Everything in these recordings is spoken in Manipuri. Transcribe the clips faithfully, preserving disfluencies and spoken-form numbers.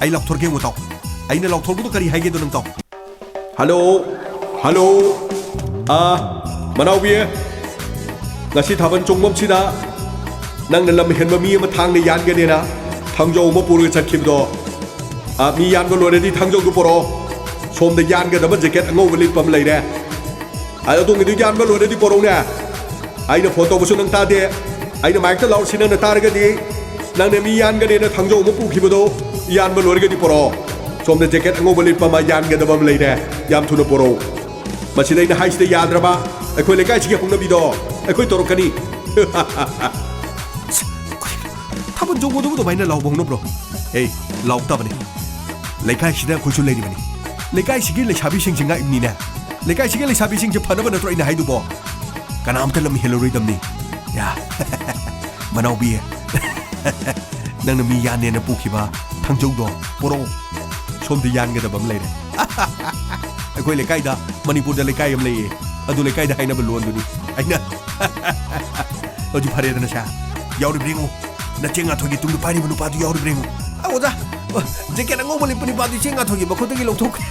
ꯑꯩ ꯂꯥꯎꯊꯣꯔꯛꯀꯦ, ꯑꯃꯨꯛ ꯇꯥꯎ꯫ ꯑꯩꯅ ꯂꯥꯎꯊꯣꯔꯛꯄꯗꯣ ꯀꯔꯤ ꯍꯥꯏꯒꯦꯗꯣ ꯅꯪ ꯇꯥꯎ꯫ Hello, hello. ꯑꯥ, ꯃꯅꯥꯎꯕꯤ, ꯉꯁꯤ ꯊꯥꯕꯜ ꯆꯣꯡꯐꯝꯁꯤꯗ ꯅꯪꯅ ꯂꯝ ꯍꯦꯟꯕ ꯃꯤ ꯑꯃ ꯊꯥꯡꯅ ꯌꯥꯟꯒꯅꯦꯅ ꯊꯥꯡꯖꯧ ꯑꯃ ꯄꯨꯔꯒ ꯆꯠꯈꯤꯕꯗꯣ, ꯑꯥ, ꯃꯤ ꯌꯥꯟꯕ ꯂꯣꯏꯔꯗꯤ ꯊꯥꯡꯖꯧꯗꯨ ꯄꯨꯔꯛꯑꯣ꯫ ꯁꯣꯝꯗ ꯌꯥꯟꯒꯗꯕ ꯖꯦꯀꯦꯠ ꯑꯉꯧꯕ ꯂꯤꯠꯄ ꯑꯃ ꯂꯩꯔꯦ꯫ ꯑꯥ, ꯑꯗꯣꯝꯒꯤꯗꯨ ꯌꯥꯟꯕ ꯂꯣꯏꯔꯗꯤ ꯄꯨꯔꯛꯎꯅꯦ꯫ ꯑꯩꯅ ꯐꯣꯟ ꯇꯧꯕꯁꯨ ꯅꯪ ꯇꯥꯗꯦ꯫ ꯑꯩꯅ ꯃꯥꯏꯛꯇ ꯂꯥꯎꯔꯁꯤ ꯅꯪꯅ ꯇꯥꯔꯒꯗꯤ, ꯅꯪꯅ ꯃꯤ ꯌꯥꯟꯒꯅꯦꯅ ꯊꯥꯡꯖꯧ ꯑꯃ ꯄꯨꯈꯤꯕꯗꯣ ꯌꯥꯟꯕ ꯂꯣꯏꯔꯒꯗꯤ ꯄꯨꯔꯛꯑꯣ꯫ ꯁꯣꯝꯗ ꯖꯦꯀꯦꯠ ꯑꯉꯧꯕ ꯂꯤꯠꯄ ꯑꯃ ꯌꯥꯟꯒꯗꯕ ꯑꯃ ꯂꯩꯔꯦ, ꯌꯥꯝ ꯊꯨꯅ ꯄꯨꯔꯛꯑꯣ꯫ ꯃꯁꯤꯗ ꯑꯩꯅ ꯍꯥꯏꯁꯤꯗ ꯌꯥꯗ꯭ꯔꯕ? ꯑꯩꯈꯣꯏ ꯂꯩꯀꯥꯏꯁꯤꯒꯤ ꯍꯧꯅꯕꯤꯗꯣ ꯑꯩꯈꯣꯏ ꯇꯧꯔꯛꯀꯅꯤ꯫ ꯊꯥꯕꯜ ꯆꯣꯡꯕꯗꯨꯕꯨ ꯑꯗꯨꯃꯥꯏꯅ ꯂꯥꯎꯕ ꯍꯧꯅꯕ꯭ꯔꯣ? ꯑꯦ, ꯂꯥꯎꯇꯕꯅꯤ꯫ ꯂꯩꯀꯥꯏꯁꯤꯗ ꯑꯩꯈꯣꯏꯁꯨ ꯂꯩꯔꯤꯕꯅꯤ꯫ ꯂꯩꯀꯥꯏꯁꯤꯒꯤ ꯂꯩꯁꯥꯕꯤꯁꯤꯡꯁꯤ ꯉꯥꯛꯏꯕꯅꯤꯅꯦ꯫ ꯂꯩꯀꯥꯏꯁꯤꯒꯤ ꯂꯩꯁꯥꯕꯤꯁꯤꯡꯁꯦ ꯐꯅꯕ ꯅꯠꯇ꯭ꯔꯣ ꯑꯩꯅ ꯍꯥꯏꯗꯨꯕꯣ? ꯀꯅꯥꯝꯇ ꯂꯝ ꯍꯦꯜꯂꯔꯣꯏꯗꯝꯅꯤ꯫ ꯌꯥ꯫ ꯃꯅꯥꯎꯕꯤ, ꯅꯪꯅ ꯃꯤ ꯌꯥꯟꯅꯦꯅ ꯄꯨꯈꯤꯕ ꯊꯥꯡꯖꯧꯗꯣ ꯄꯣꯔꯛꯑꯣ꯫ ꯁꯣꯝꯗ ꯌꯥꯟꯒꯗꯕ ꯑꯃ ꯂꯩꯔꯦ꯫ ꯑꯩꯈꯣꯏ ꯂꯩꯀꯥꯏꯗ, ꯃꯅꯤꯄꯨꯔꯗ ꯂꯩꯀꯥꯏ ꯑꯃ ꯂꯩꯌꯦ꯫ ꯑꯗꯨ ꯂꯩꯀꯥꯏꯗ ꯍꯥꯏꯅꯕ ꯂꯣꯟꯗꯨꯅꯤ꯫ ꯑꯩꯅ ꯑꯗꯨ ꯐꯔꯦꯗꯅ ꯁꯦ꯫ ꯌꯥꯎꯔꯤꯕ꯭ꯔꯥ ꯌꯦꯡꯉꯨ꯫ ꯅꯆꯦ ꯉꯥꯟꯊꯣꯏꯒꯤ ꯇꯨꯡꯗ ꯄꯥꯏꯔꯤꯕ ꯅꯨꯄꯥꯗꯨ ꯌꯥꯎꯔꯤꯕ꯭ꯔꯥ ꯌꯦꯡꯉꯨ꯫ ꯑ, ꯑꯣꯖꯥ, ꯑ, ꯖꯦꯀꯦꯠ ꯑꯉꯧꯕ ꯂꯤꯠꯄ ꯅꯨꯄꯥꯗꯨ ꯏꯆꯦ ꯉꯥꯟꯊꯣꯏꯒꯤ ꯃꯈꯨꯠꯇꯒꯤ ꯂꯧꯊꯣꯛꯈ꯭ꯔꯦ꯫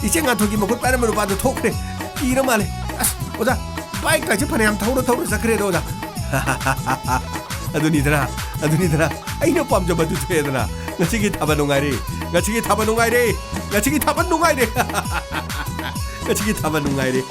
ꯏꯆꯦ ꯉꯥꯟꯊꯣꯏꯒꯤ ꯃꯈꯨꯠ ꯄꯥꯏꯔꯝꯕ ꯅꯨꯄꯥꯗꯨ ꯊꯣꯛꯈ꯭ꯔꯦ꯫ ꯀꯤꯔ ꯃꯥꯜꯂꯦ꯫ ꯑꯁ, ꯑꯣꯖꯥ, ꯕꯥꯏꯛ ꯀꯥꯏꯁꯦ ꯐꯅꯌꯥꯝ ꯊꯧꯔ ꯊꯧꯔ ꯆꯠꯈ꯭ꯔꯦꯗ, ꯑꯣꯖꯥ꯫ ꯑꯗꯨꯅꯤꯗꯅ, ꯑꯗꯨꯅꯤꯗꯅ, ꯑꯩꯅ ꯄꯥꯝꯖꯕꯗꯨ ꯊꯣꯛꯑꯦꯗꯅ꯫ ꯉꯁꯤꯒꯤ ꯊꯥꯕꯜ ꯅꯨꯡꯉꯥꯏꯔꯦ꯫ ꯉꯁꯤꯒꯤ ꯊꯥꯕꯜ ꯅꯨꯡꯉꯥꯏꯔꯦ꯫ ꯉꯁꯤꯒꯤ ꯊꯥꯕꯜ ꯅꯨꯡꯉꯥꯏꯔꯦ꯫ ꯉꯁꯤꯒꯤ ꯊꯥꯕꯜ ꯅꯨꯡꯉꯥꯏꯔꯦ꯫